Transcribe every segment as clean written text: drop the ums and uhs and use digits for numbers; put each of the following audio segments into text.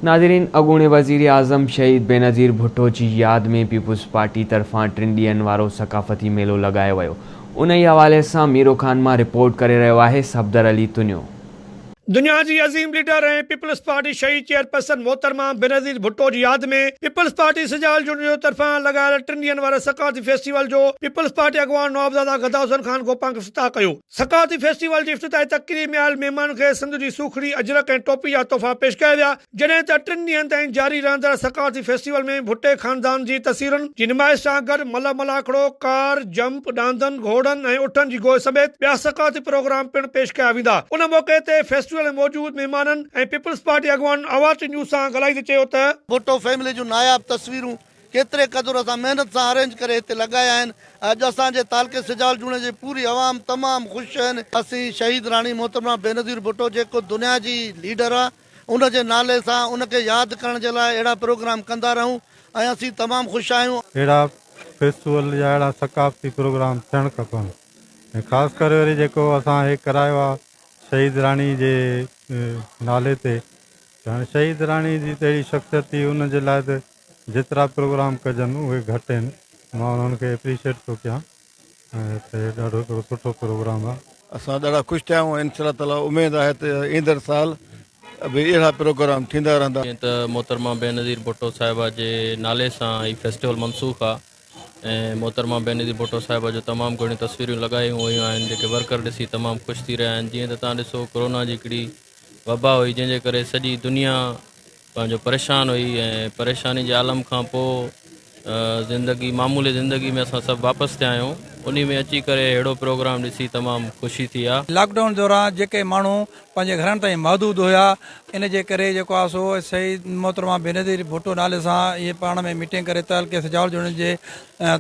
ناظرين اڳوڻي وزيراعظم شهيد بينظير ڀٽو جي ياد ۾ پيپلز پارٽي طرفان ٽن ڏينهن وارو ثقافتي ميلو لڳايو ويو انهي حوالي سان ميرو خان مان رپورٽ ڪري رهيو آهي صفدر علي تنيو. دنيا جي عظيم ليڊر ۽ پيپلز پارٽي شهيد چيئرپرسن محترمه بينظير ڀٽو جي ياد ۾ پيپلز پارٽي سجاول جوڻيجو طرفان لڳايل ٽن ڏينهن واري ثقافتي فيسٽيول جو پيپلز پارٽي اڳواڻ نوابزاده غدا حسين خان گوپانگ افتتاح ڪيو. ثقافتي فيسٽيول جي افتتاحي تقريب ۾ آيل مهمانن کي سنڌ جي سوکڙي، اجرڪ ۽ ٽوپي جا تحفا پيش ڪيا ويا، جڏهن ته ٽن ڏينهن تائين جاري رهندڙ ثقافتي فيسٽيول ۾ ڀٽي خاندان جي تصويرن جي نمائش سان گڏ ملهه ملاکڙو، ڪار، جمپ، ڏاندن، گهوڙن ۽ اٺن جي گوء سميت ٻيا ثقافتي پروگرام پڻ پيش ڪيا ويندا. ان موقعي تي فيسٽيول ۾ موجود مهمانن ۽ پيپلز پارٽي اڳواڻن آواز نيوز سان ڳالهائيندي چيو ته، ڀٽو فيملي جون ناياب تصويرون ڪيتري قدر اسان محنت سان ارينج ڪري هتي لڳايا آهن. اڄ اسان جي تعلقي سجاول جوڻيجي جي پوري عوام تمام خوش آهن. اسين شهيد راڻي محترمه بينظير ڀٽو جيڪو دنيا جي ليڊر آ ان جي نالي سان ان کي ياد ڪرڻ جي لاء اهڙا پروگرام ڪندا رهون ۽ اسين تمام خوش آهيون. اهڙا فيسٽول يا اهڙا ثقافتي پروگرام ٿيڻ کپن ۽ خاص ڪري وري جيڪو اسان هي ڪرايو آ شهيد راڻي جي نالي تي ته هاڻي شهيد راڻي جي ته اهڙي شخصيت هئي ان جي لاء ته جيترا پروگرام ڪجن اهي گهٽ آهن مان انهن کي اپريشيٽ ٿو ڪيان ۽ ته هي ڏاڍو هڪڙو سٺو پروگرام آهي. اسان ڏاڍا خوش ٿيا آهيون ۽ انشاء الله تعالي اميد آهي ته ايندڙ سال به اهڙا پروگرام ٿيندا رهندا. جيئن ته محترمه بينظير ڀٽو صاحبه جي نالي سان هي فيسٽيول منسوخ آ ۽ محترمه بينظير ڀٽو صاحبه جو تمام گهڻيون تصويرون لڳايون ويون آهن جيڪي ورڪر ڏسي تمام خوش ٿي رهيا آهن جيئن ته توهان ڏسو ڪورونا جي هڪڙي وبا هئي جنهن جي ڪري سڄي دنيا پنهنجو پريشان هئي ۽ پريشاني جي عالم کان پوء زندگي معمولي زندگي ۾ اسان سڀ واپس ٿيا آهيون انهي ۾ اچي ڪري اهڙو پروگرام ڏسي تمام خوشي ٿي آ. لاڪ ڊائون دوران جيڪي ماڻهو پنهنجي گهرن تائين محدود هيا ان جي ڪري جيڪو آ سو شهيد محترمه بينظير ڀٽو نالي سان اهي پاڻ ۾ ميٽنگ ڪري تعلقي سجاول جوڻيجي جي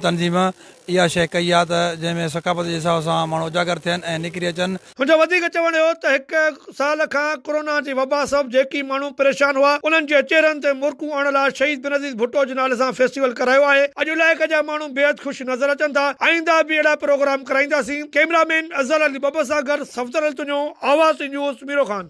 تنظيم اها شيء ڪئي آ ته جنهن ۾ ثقافت جي حساب سان ماڻهو اجاگر ٿين ۽ نڪري اچن. هن جو وڌيڪ چوڻ هو ته هڪ سال کان ڪورونا جي وبا سبب جيڪي ماڻهو پريشان هئا انهن جي چهرن تي مرڪون آڻڻ لاء شهيد بينظير ڀٽو جي نالي سان فيسٽيول ڪرايو آهي اڄ علائقي جا ماڻهو بيحد خوش نظر اچن ٿا آئنده به اهڙا پروگرام ڪرائينداسين ڪئميرا مين اظهر علي ٻٻ سان گڏ صفدر علي تنيو آواز نيوز ميرو خان.